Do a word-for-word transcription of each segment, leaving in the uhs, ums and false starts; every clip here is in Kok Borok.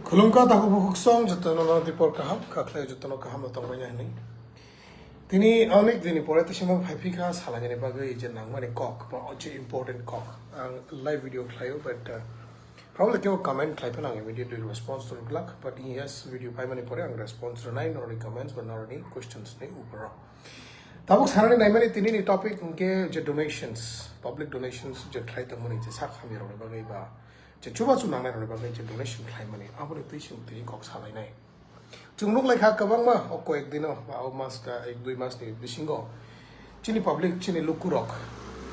Khulumkha takhuk bukhuk song jotono no dipor kaham, kha khlai jotono kaham no tongmani hinwi. Tini onek dini pore tei sema phai phikha salainani bagwi je nangmani kok, ba je important kok. Ang live video khlaio, but, uh, probably kebo comment khlai phano ang immediately response rwglak, but yes, video paimani pore ang response rwnai noroni comments ba noroni questions ni uporo. Tabuk sanani naimani tini ni topic hwnkhe je donations, public donations je khlai tongmani je sak hamya rokni bagwi ba je chubachu nangnai rokni bagwi je donation khlaimani, aboni twi chwng twi kok salainai. Chwng nuk laikha kwbangma o koyek dino ba o mas ka ek dui mas ni bisingo chini public, chini lukurok,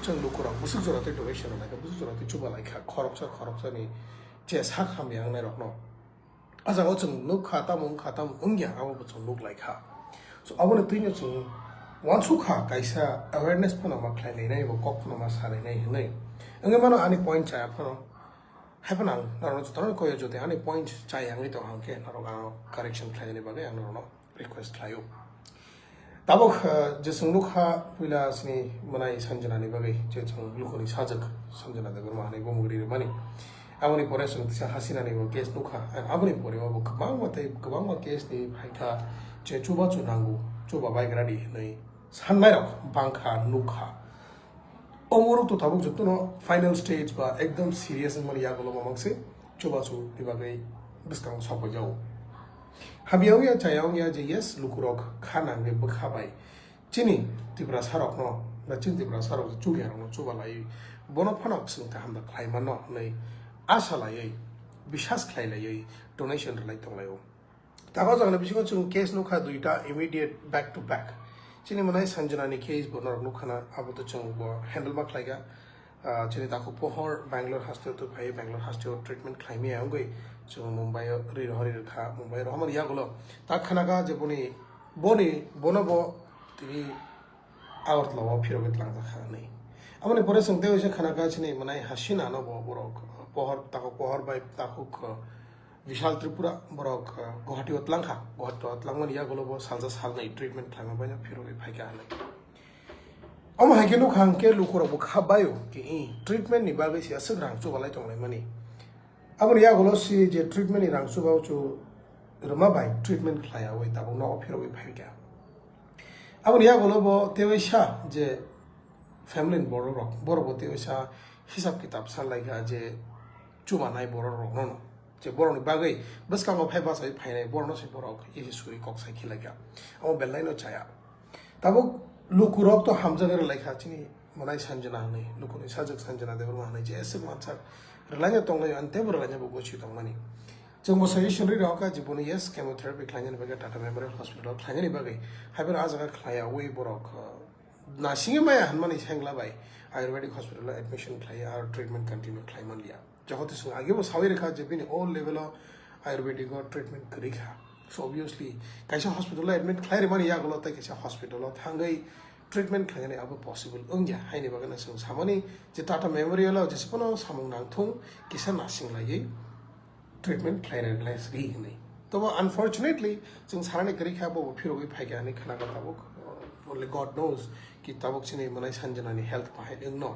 chwng lukurok bwswk jora twi donation rwlaikha, bwswk jora twi chuba laikha, khoroksa khoroksani je sak hamya wngnai rokno. A jaga o chwng nuk kha, tamo wng kha, tamo wng ya, abo bo chwng nuk lai kha. So, aboni twino chwng uansuk kha, kaisa awareness phano ma khlai lainai, bo kok phano ma sa lainai hinwi. Wngwi mano ani point chaya phano. Hai phano ang norok jotono koi o, jodi ani point chaya wngwi tong hang khe, norok ano correction khlainani bagwi ang norokno request khlaio. Tabuk, eh, je chwng nukha puila chini mwnai Sanjana ni bagwi, je chwng lukhuni sajwk Sanjana Debbarma hinwi bumung ri rwmani. Aboni pore chwng kisa Hasina ni bo case nukha. And aboni pore bo kwbangma tei kwbangma case ni phaikha, je chubachu nango, chuba baigra di hinwi sannairok bangkha, nukha. Omorok to tabuk jotono final stage ba ekdom serious wngmani yagulo mamang se chubachu ni bagwi bwskango sokojao. Hamya wngya, chaya wngya je yes, lukurok kha nangwi bwkha bai chini Tiprasa rokno, ba chini Tiprasa rok je chukya rokno chuba lai, bono phano chwng kaham da khlai mano hwnwi asa laiwi, bisas khlai laiwi donation rwlai tong laio. Tago jagani bisingo chwng case nukha duita immediate back to back. Chini mwnai Sanjana ni case bo norok nukha na, abo to chwng bo handle ma khlai kha. Ah, chini takhuk pohor Bangalore hasteo to phai, Bangalore hasteo treatment khlai maya wngwi chwng Mumbai o ri rohori rwkha, Mumbai rohormani yagulo ta khana kha je boni, boni, bono bo tini Agartala o phirogwi tlangjak kha hinwi. Aboni pore chwng tei waisa khana kha chini mwnai Hasina no bo borok pohor, takhuk pohor bai takhuk, uh, Vishal Tripura borok, uh, Guwahati o tlang kha. Guwahati o tlangmani yagulo bo salsa salnwi treatment khlaima bai no phirogwi phai kha hinwi. Omo hai khe nukha hwnkhe lukurok bo kha bai o ki, i, treatment ni bagwi se aswk rang chubalai tonglaimani. Aboni yagulo si je treatment ni rang chuba uchu rwma bai treatment khlai yaui tabuk nogo phirogwi phai kha. Aboni yagulo bo tei waisa je family ni borok rok, borok bo tei waisa hisab kitab san lai kha je chubanai borok rok no, je borok ni bagwi bwskango phai bachai phainai borok no se borok isi suri kok sai khilai kha. Abo belai no chaya. Tabuk lukurok to hamjagwi rwlai kha chini mwnai Sanjana hinwi, lukuni sajwk Sanjana Debbarma hinwi je aswk mansak rwlaina tonglai, ani teibo rwlaina bo gosi tongmani. Chwng bo suggestion ri rok kha je bono yes chemotherapy khlainani bagwi Tata Memorial Hospital o khlainani bagwi, hai phano ah jaga khlaiyaui borok, uh, nasingwi maya hinmani sengla bai Ayurvedic Hospital o admission khlaiya aro treatment continue khlai manliya. Johote chwng agebo sawi rwkha je bini o level o Ayurvedic o treatment kwrwi kha. So obviously kaisa hospital o admit khlai rwmani yagulo tei kaisa hospital o thangwi treatment khlainani abo possible wngya. Haini bagwi no chwng samani je Tata Memorial o jesa phano samung nangthung kisa nasing laiwi treatment khlainani lai sri hinwi. Tobo unfortunately chwng sanani kwrwi kha bo phirogwi phaikha hinwi khna kha tabuk. Only God knows ki tabuk chini mwnai Sanjana ni health bahai wngno.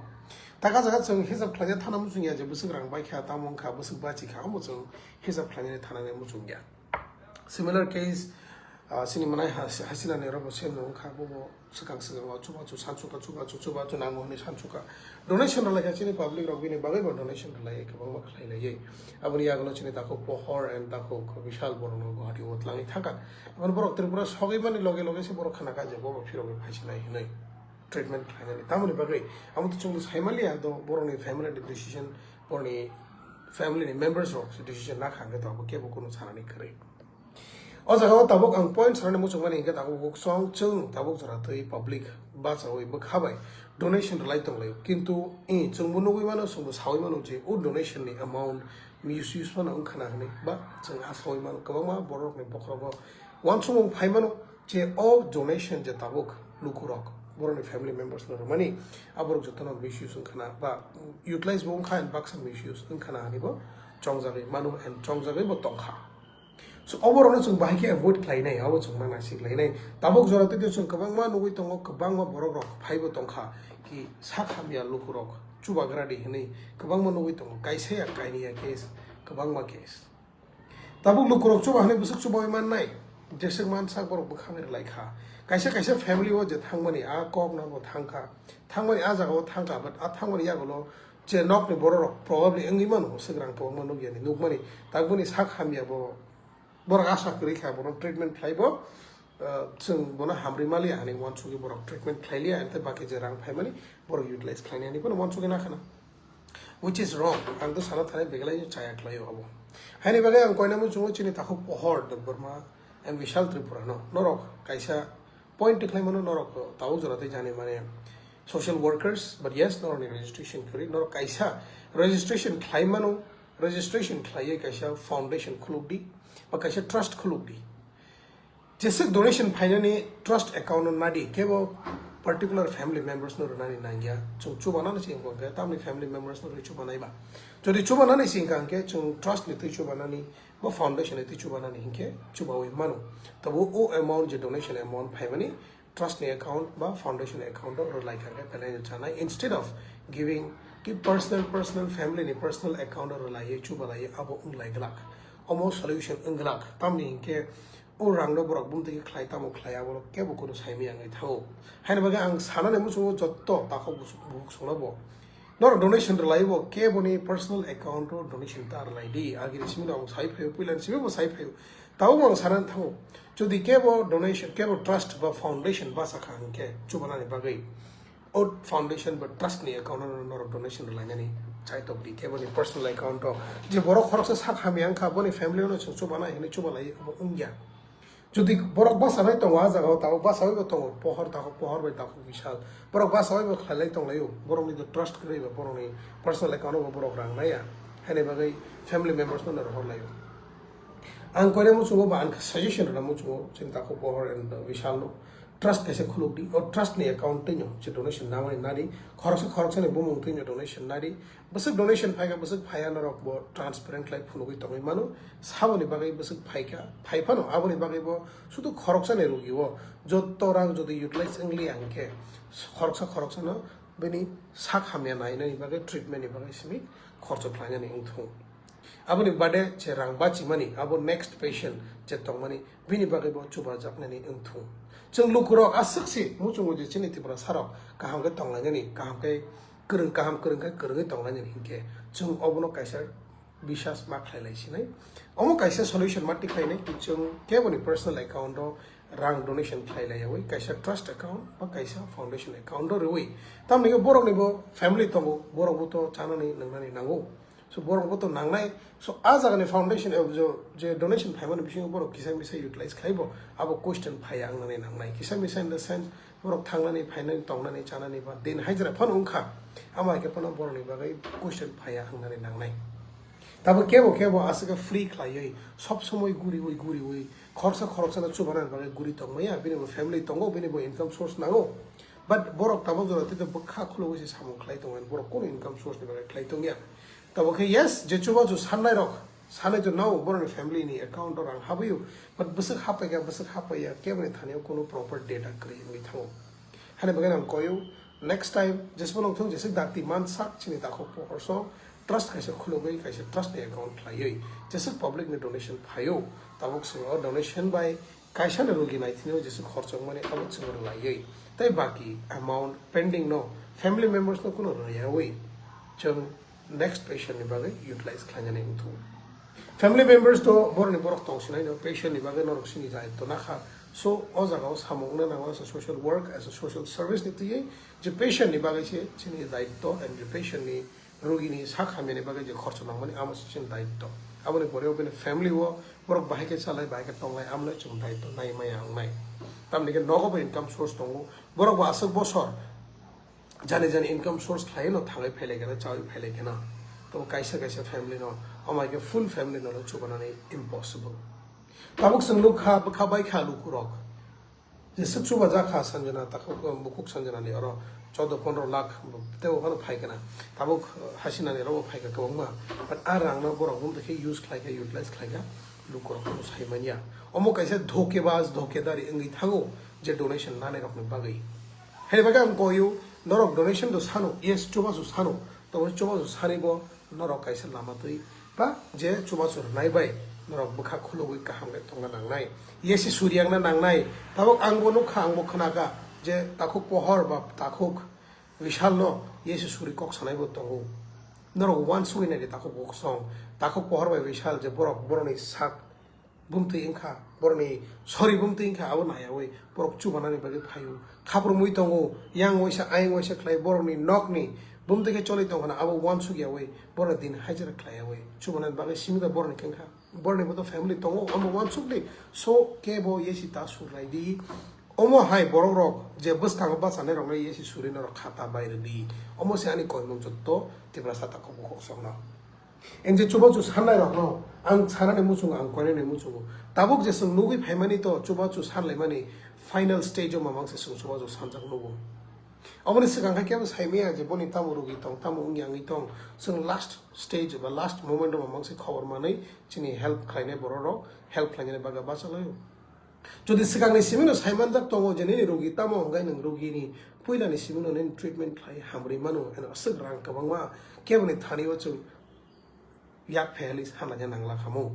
Taka jaga chwng hisab khlaina thana muchung ya je bwswk rang bai kha, tamo wng kha, bwswk bachi kha, omo chwng hisab khlainani thanani muchung ya. Similar case, ah, chini mwnai Has-, Hasina ni robo same no wng kha, bobo swkang swkang o chubachu sansuka, chubachu, chubachu nango hinwi sansuka. Donation rwlai kha chini public rok bini bagwi bo donation rwlai kwbangma khlai lai. Aboni yagulo chini takhuk pohor and takhuk Vishal borok no Guwahati o twlangwi thangkha. Aboni borok Tripura sogwi mani loge loge se borok khna kha je bobo phirogwi phaisinai hinwi treatment khlainani. Tamoni bagwi amo to chwngno sai manliya do borokni family ni decision, borokni family ni members rok se decision na kha hwnkhe to abo kebo kunu sanani kwrwi. O jaga o tabuk ang point sanani muchungmani hwnkhe tabuk kok song chwng tabuk jora twi public bachaui bwkha bai donation rwlai tonglaio. Kintu, eh, chwngbo nugui mano, chwngbo saui mano je o donation ni amount misuse phano wngkhana hinwi ba chwng asaui mano kwbangma borok rokni bokhorogo uansukmung phai mano je o donation je tabuk lukurok borokni family members no rwmani aborok jotono misuse wngkhana ba utilize bo wngkha and baksa misuse wngkhana hinwi bo chongjagwi mano and chongjagwi bo tongkha. So, oborokno chwng bahai khe avoid khlainai, abo chwng ma naisik lainai. Tabuk jora twi chwng kwbangma nugui tongo, kwbangma borok rok phaibo tongkha, ki sak hamya lukurok chubagra di hinwi kwbangma nugui tongo, kaisa ya kaini ya case, kwbangma case. Tabuk lukurok chuba hwnwi bwswk chubawi mannai, jeswk mansak borok bwkha bai rwlai kha. Kaisa kaisa family o je thangmani a kok no bo thang kha, thangmani a jaga o thang kha, but a thangmani yagulo je nokni borok rok probably wngwi mano, swk rang kwbangma nukya ni nukmani, tabukni sak hamya bo borok asa kwrwi kha, bono treatment khlai bo, ah, chwng bono hamrwi maliya hwnwi uansugwi borok treatment khlai liya, ante baki je rang phaimani borok utilize khlainani bono uansugwi nakhana. Which is wrong. Ang to sana thani beglai chaya khlaio abo. Haini bagwi ang koina muchungo chini takhuk Pohor Debbarma and Vishal Tripura no. Norok kaisa point tikhlai mano norok tabuk jora tei jani mane social workers, but yes, norok ni registration kwrwi. Norok kaisa registration khlai mano, registration khlaiwi kaisa foundation khuluk di, ba kaisa trust khuluk di. Jeswk donation phainani trust account no nadi, kebo particular family members no rwnani nangya. Chwng chubanani se wngkha hwnkhe tamni family members no rwi chubanai ba. Jodi chubanani se wngkha hwnkhe chwng trust ni twi chubanani ba foundation ni twi chubanani hinkhe chubawi mano. Tabo o amount je donation amount phaimani trust ni account ba foundation account o rwlai kha hwnkhe belai no chanai. Instead of giving ki personal, personal family ni personal account o rwlaiwi chubalaiwi abo wnglai glak. Omo solution wng glak. Tamni hinkhe o rangno borok bumtwi khe khlai tamo khlai, abo kebo kunu saimaya wngwi thango. Haini bagwi ang sanani muchungo jotto takhuk bus-, bukhuk songno bo. Norok donation rwlai bo keboni personal account o donation ta rwlai di. Agini simi rok ang sai phaio, puilani simi bo sai phaio. Tabuk ang sanani thango. Jodi kebo donation, kebo trust ba foundation basa kha hwnkhe chubanani bagwi. O foundation ba trust ni account no norok donation rwlainani chaitok di kebo ni personal account o. Je borok khoroksa sak hamya wngkha, boni family no chwng chubanai hinwi chubalai abo wngya. Jodi borok basa bai tongo, a jaga o tabuk basa bai bo tongo, Pohor takhuk, Pohor bai takhuk Vishal. Borok basa bai bo khlailai tonglaio, borok ni trust kwrwi ba borok ni personal account o bo borok rang naiya. Haini bagwi family members no rohor laio. Ang koina muchungo ba ang suggestion rwna muchungo chini takhuk Pohor and, uh, Vishal no. Trust kaisa khuluk di, o trust ni account twi no je donation namani nadi, khoroksa khoroksa ni bumung twi no donation nadi, bwswk donation phaikha bwswk phaiya norok bo transparent khlai phunugwi tongwi mano, saboni bagwi bwswk phaikha phai phano aboni bagwi bo sudu khoroksa ni rugi o jotto rang jodi utilize wngli ang khe khoroksa khoroksa no bini sak hamya nainani bagwi treatment ni bagwi simi khorcho khlainani wngthung. Aboni bade je rang bachimani, abo next patient je tongmani, bini bagwi bo chubajaknani wngthung. Chwng lukurok aswk se muchungo je chini Tripura sarok kaham khe tonglainani, kaham khe kwrwng, kaham kwrwng khe kwrwngwi tonglainani hinkhe chwng obono kaisa biswas ma khlai lai sinai. Omo kaisa solution ma tikhlainai ki chwng keboni personal account o rang donation khlai lai yawi kaisa trust account ba kaisa foundation account o rwi. Tamni khe borokni bo family tongo, borok bo to chanani nwngnani nango. So borok bo to nangnai. So a jaga ni foundation, eh, jo-, je donation phaimani bisingo borok kisa misa utilize khlai bo, abo question phaiya wngnani nangnai. Kisa misa in the sense borok thangnani, phainani, tongnani, chanani ba din haijra phano wngkha. Amo hai khe phano borokni bagwi question phaiya wngnani nangnai. Tabo kebo kebo aswk free khlaiwi sob somoi guriwi guriwi khoroksa khoroksa no chubanani bagwi guri tongmaya, bini bo family tongo, bini bo income source nango. But borok tabuk jora tei bwkha khulugwi se samung khlai tongo, borok kunu income source ni bagwi khlai tongya. Tabo khe yes, je chubachu sannai rok, sanai to nao borokni family ni account o rang habwi o, but bwswk hapai kha, bwswk hapai ya, keboni thani o kunu proper data kwrwi wngwi thango. Hani bagwi ang koyo, next time jesbo nongthung jeswk dakti mansak chini takhuk Pohor song, trust kaisa khulugwi, kaisa trust ni account khlaiwi, jeswk public ni donation phaio, tabuk swng o donation bai kaisa ni rugi naithini o jeswk khorchok mani abo chwng rwlaiwi, tei baki amount pending no family members no kunu rwyawi chwng next patient ni bagwi utilize khlainani wngthung. Family members to borokni borok tongsinai no patient ni bagwi norok sini daitto nakha. So o jaga o samung wngna nango as a social work, as a social service ni twiwi je patient ni bagwi se chini daitto and je patient ni rugini sak hamyani bagwi je khorcho nangmani amo se chini daitto. Aboni pore o bini family o borok bahai khe chalai, bahai khe tonglai, amno chwng daitto nai maya wngnai. Tamni khe nogo bo income source tongo, borok bo aswk bosor jani jani income source khlaiwi no thangwi phailai khe na, chawi phailai khe na. Tamo kaisa kaisa family no, amai khe full family no chubanani impossible. Tabuk chwng nuk kha, bwkha bai kha lukurok. Jeswk chuba jak kha Sanjana, takhuk, um, bukhuk Sanjana ni oro chaudo pondro lakh tebo phano phai khe na. Tabuk, uh, Hasina ni oro bo phai kha kwbangma. But a rang no borok bumtwi khe use khlai kha, utilize khlai kha, lukurok no sai manya. Omo kaisa dhokebaz, dhokedari wngwi thango je donation nanai rok ni bagwi. Hene bagwi ang koyo, norok donation do sano, yes, chubachu sano, tabo chubachu sani bo Norok kaisa lama twi ba je chubachu rwnai bai norok bwkha khulugwi kaham khe tongna nangnai. Yesi suryangna nangnai. Tabuk ang bo nukha, ang bo khnakha je takhuk pohor ba takhuk Vishal no yesi suri kok sanai bo tongo. Norok uansugwi nai di takhuk kok song, takhuk pohor bai Vishal je borok borokni sak bumtwi wngkha, borokni sori bumtwi wngkha, abo naiyawi borok chubanani bagwi phaio. Khaprumwi tongo, yang waisa, ayang waisa khlai borokni nokni bumtwi khe choli tongkhana, abo uansukyawi, borokni din hajira khlaiyawi chubanani bagwi simi da borokni khe wngkha. Borokni bo to family tongo, omo uansukdi. So, kebo yesi ta surlai di. Omo hai borok rok je bwskango bachanai rokno yesi suri norok khata bai rwdi. Omo se ani koimung jotto Tiprasa takhuk bukhuk songno. Ang je chubachu sannairokno ang sanani muchungo, ang koinani muchungo. Tabuk je chwng nugwi phaimani to chubachu sanlaimani final stage-o mamang se chwng chubachu sanjak nugo. Oboni swkang khe kebo saimaya je boni tamo rugi tong, tamo wngya wngwi tong. Chwng last stage ba last moment-o mamang se khobor manwi chini help khlainai bororok help khlainani bagwi bachalaio. Jodi swkangni simino saimanjak tongo je nini rugi tamo hwnkhe nwng rugini puilani simino nini treatment khlai hamrwi mano, eno aswk rang kwbangma keboni thani o chwng yak pheli sanlaina nangla khamu.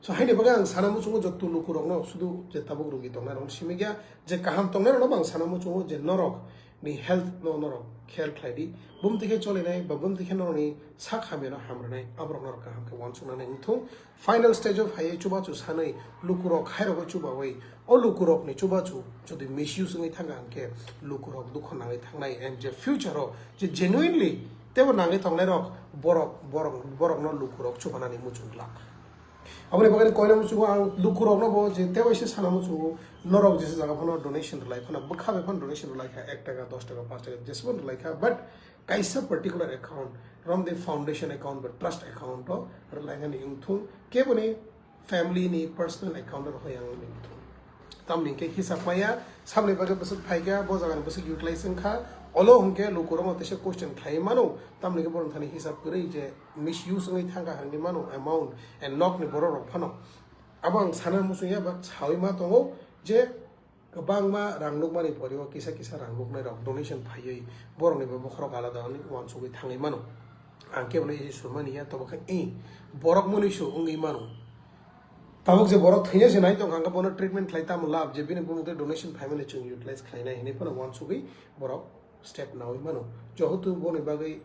So haini bagwi ang sana muchungo jotto lukurokno sudu je tabuk rugi tongnai rokno simi gya, je kaham tongnai rokno bo ang sana muchungo je norok ni health no norok khel khlai di, bumtwi khe cholinai ba bumtwi khe norokni sak hamya no hamrwnai, aborok norok kaham khe uansuknani wngthung. Final stage o phaiwi chubachu sanwi lukurok khairogwi chubawi o lukurokni chubachu jodi misuse wngwi thangkha hwnkhe lukurok dukho nangwi thangnai, and je future o je genuinely teibo nangwi tongnairok borok, borok, borokno lukurok chubanani muchung glak. Aboni bagwi koina muchungo ang lukurokno bo je teibo se sana muchungo, norok jesa jaga phano donation rwlai phano, bwkha bai phano donation rwlai kha, ek taka, dos taka, panch taka, jesbo rwlai kha, but kaisa particular account, Ramdev Foundation account ba trust account o rwlainani wngthung, keboni family ni personal account o rwlai ang wngthung. Tamni hwnkhe hisab maya, samni bagwi bwswk phaikha, bo jagani bwswk utilize wngkha, olo hwnkhe lukurokno teisa question khlaiwi mano, tamni hwnkhe borok thani hisab kwrwi je misuse wngwi thangkha hinwi mano amount, and nokni borok rok phano. Abo ang sana muchungya ba sawi ma tongo je kwbangma rang nukmani pore o kisa kisa rang nuknai rok donation phaiwi borokni bo bokhorok alada wngwi uansugwi thangwi mano. Ang kebo no isi surmani ya, tobo khe i borok mwnwi su wngwi mano. Tabuk je borok thwina se nai tongkha, hwnkhe bono treatment khlai tamo lab je bini bumung tei donation phaimani chwng utilize khlainai hinwi phano uansugwi borok step nawi mano. Jehetu boni bagwi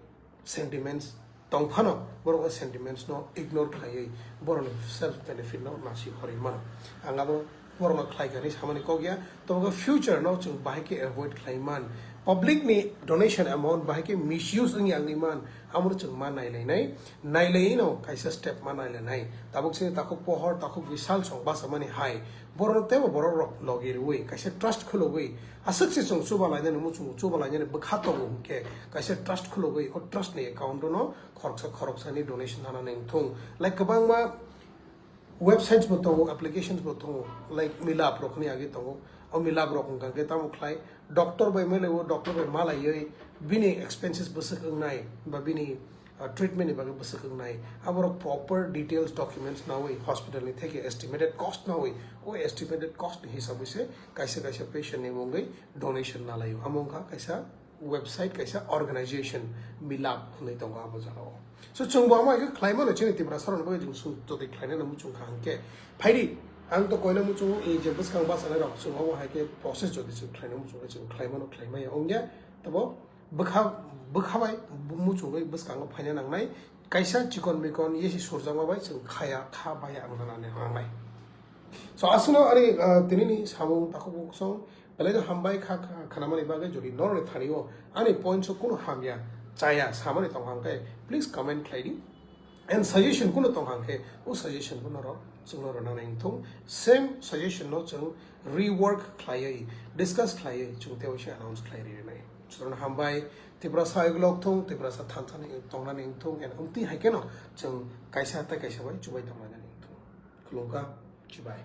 sentiments tong phano, borok o sentiments no ignore khlaiwi borokni self benefit no nasi horwi mano. Ang abo borokno khlai kha hinwi samani kok ya, tobo future no chwng bahai khe avoid khlai man. Public ni donation amount bahai khe misuse wngya wngwi man, amo chwng ma nailainai, nailaino kaisa step ma nailainai. Tabuk chini takhuk pohor, takhuk Vishal song bachamani hai, borokno teibo borok rok logi rwui kaisa trust khulugwi aswk se chwng chuba lainani muchungo, chuba lainani bwkha tongo hwnkhe kaisa trust khulugwi o trust ni account no khoroksa khoroksani donation hanani wngthung. Like kwbangma websites bo tongo, applications bo tongo, like Milap rok hinwi agi tongo. O Milap rok wngkha khe tamo khlai, doctor bai mele o doctor bai malaiwi bini expenses bwswk wngnai ba bini, uh, treatment ni bagwi bwswk wngnai. Aborok proper details documents nawi hospital ni theke estimated cost nawi, o estimated cost ni hisabwi se kaisa kaisa patient ni mungwi donation nalaio. Amo wngkha kaisa website, kaisa organization, Milap hinwi tongo abo jagao. So chwngbo amo hai khe khlai mano, chini Tiprasa rokni bagwi chwng sum jotoi khlainani muchung kha hwnkhe. Phaidi, ang to koina muchungo, i je bwskang bachanai rok chwng abo hai khe process jodi chwng khlaina muchung khe chwng khlai mano, khlai maya wngya. Tabo bwkha, bwkha bai muchungwi bwskango phaina nangnai, kaisa chikon mikon yesi surjakma bai chwng khaya, kha baya wngna nangnai. So aswkno ani, ah, tinini samung takhuk bukhuk song belai no hambai kha, kha, khanamani bagwi. Jodi norokni thani o ani points o kunu hamya chaya samani tongkha hwnkhe please comment khlai di. And suggestion kunu tongkha hwnkhe o suggestion bo norok chwngno rwna nai wngthung. Same suggestion no chwng rework khlaiwi, discuss khlaiwi chwng tei waisa announce khlai rinai. Chwngno hambai, Tiprasa igulok thung, Tiprasa thansa ni tongnani wngthung, and wngtwi hai kheno chwng kaisa tei kaisa bai chubai tonglainani wngthung. Khulumkha, chibai.